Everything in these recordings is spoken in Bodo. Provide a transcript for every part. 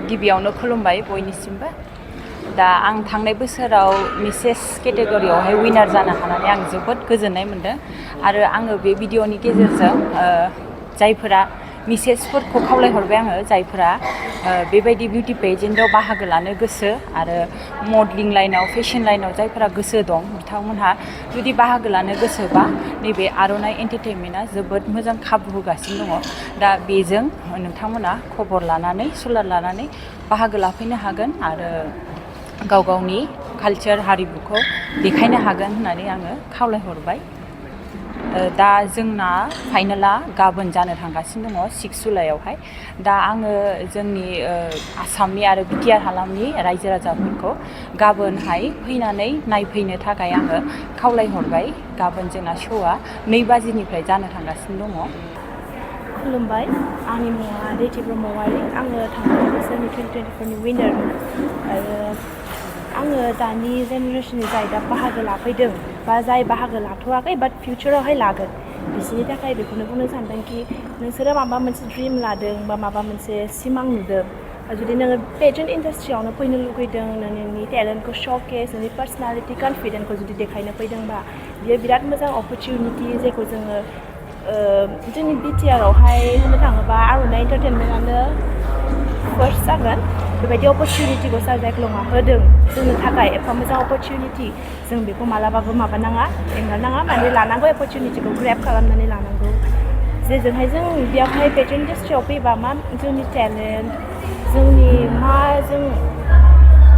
गिबियावनो खुलुमबाय बयनिसिमबो दा आं थांनाय बोसोराव मिसेस केटेगरियावहाय विनार जानो हानानै आं जोबोद गोजोननाय मोनदों आरो आङो बे भिडिअनि गेजेरजों जायफोरा मिसेसफोरखौ खावलायहरबाय आङो जायफोरा बेबायदि बिउटि पेजेन्टआव बाहागो लानो गोसो आरो मडेलिं लाइनाव फेशन लाइनाव जायफोरा गोसो दं बिथांमोनहा जुदि बाहागो लानो गोसोबा नैबे आर'नाइ एन्टारटेनमेन्टआ जोबोद मोजां खाबु होगासिनो दङ दा बेजों नोंथांमोना खबर लानानै सुलाद लानानै बाहागो लाफैनो हागोन आरो गाव गावनि कालचार हारिमुखौ देखायनो हागोन होननानै आङो खावलायहरबाय दा जोंना फाइनाला गाबोन जानो थांगासिनो दङ 6 जुलाइआवहाय दा आङो जोंनि आसामनि आरो बिटिआर हालामनि रायजो राजाफोरखौ गाबोनहाय फैनानै नायफैनो थाखाय आङो खावलायहरबाय गाबोन जोंना श'आ 2 बाजिनिफ्राय जानो थांगासिनो दङ खुलुमबाय आंनि मुङा दैथि ब्रह्मवारि आङो थांनाय बोसोरनि 2024नि विनारमोन आरो आङो दानि जेनेरेसननि जाय दा बाहागो लाफैदों बा जाय बाहागो लाथ'वाखै बाट फिउचारावहाय लागोन बिसोरनि थाखाय बेखौनो बुंनो सानदोंखि नोंसोरो माबा मोनसे ड्रिम लादों बा माबा मोनसे सिमां नुदों जुदि नोङो पेजेन्ट इन्डास्ट्रियावनो फैनो लुगैदों नोंनि टेलेन्टखौ श'केस नोंनि पार्सनालिटि कनफिडेन्सखौ जुदि देखायनो फैदोंबा बियो बिराद मोजां अपरचुनिटि जेखौ जोङो जोंनि बिटिआरआवहाय होननो थाङोबा आर'नाइ एन्टारटेनमेन्टआनो फार्स्ट जागोन बेबायदि अपरचुनिटिखौ सारजाख्लंआ होदों जोंनो थाखाय एफा मोजां अपरचुनिटि जों बेखौ मालाबाबो माबानाङा एंगारनाङा माने लानांगौ अपरचुनिटिखौ ग्रेब खालामनानै लानांगौ जेजोंहाय जों बेयावहाय पेजेन्ट इन्डास्ट्रियाव फैबा मा जोंनि टेलेन्ट जोंनि मा जों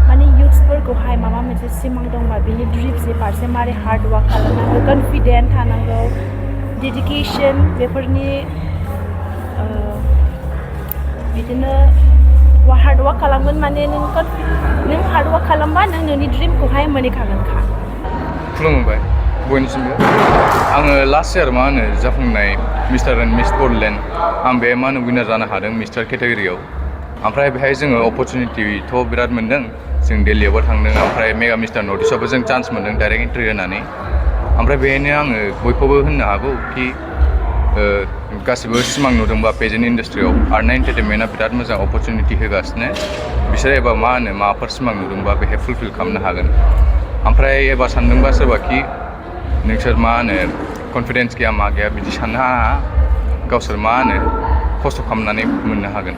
माने इयुथ्सफोरखौहाय माबा मोनसे सिमां दंबा बिनि ड्रिम्सनि फारसे मारै हार्ड वार्क खालामनांगौ कनफिडेन्ट थानांगौ डेडिकेसन बेफोरनि बिदिनो हार्ड वार्क खालामगोन माने नों हार्ड वार्क खालामबा नों नोंनि ड्रिमखौहाय मोनहैखागोनखा खुलुमबाय बयनिसिमबो आङो लास्ट इयार जाफुंनाय मिस्टार एन्ड मिस बडलेण्ड आं बे विनार जानो हादों मिस्टार केटेगरियाव ओमफ्राय बेहाय जोङो अपरचुनिटिथ' बिराद मोन्दों जों दिल्लीयावबो थांदों ओमफ्राय मेगा मिस्टार नर्थ इस्टआवबो जों चान्स मोन्दों डाइरेक्ट एन्ट्रि होनानै ओमफ्राय बेहायनो आङो बयखौबो होननो हागौ कि गासिबो सिमां नुदोंबा पेजेन्ट इन्डास्ट्रियाव आर'नाइ एन्टारटेनमेन्टआ बिराद मोजां अपरचुनिटि होगासिनो बिसोर एबा माबाफोर सिमां नुदोंबा बेहाय फुलफिल खालामनो हागोन ओमफ्राय एबा सानदोंबा सोरबा कि नोंसोर कनफिडेन्स गैया मा गैया बिदि साननो हाया गावसोर खस्थ' खालामनानै मोननो हागोन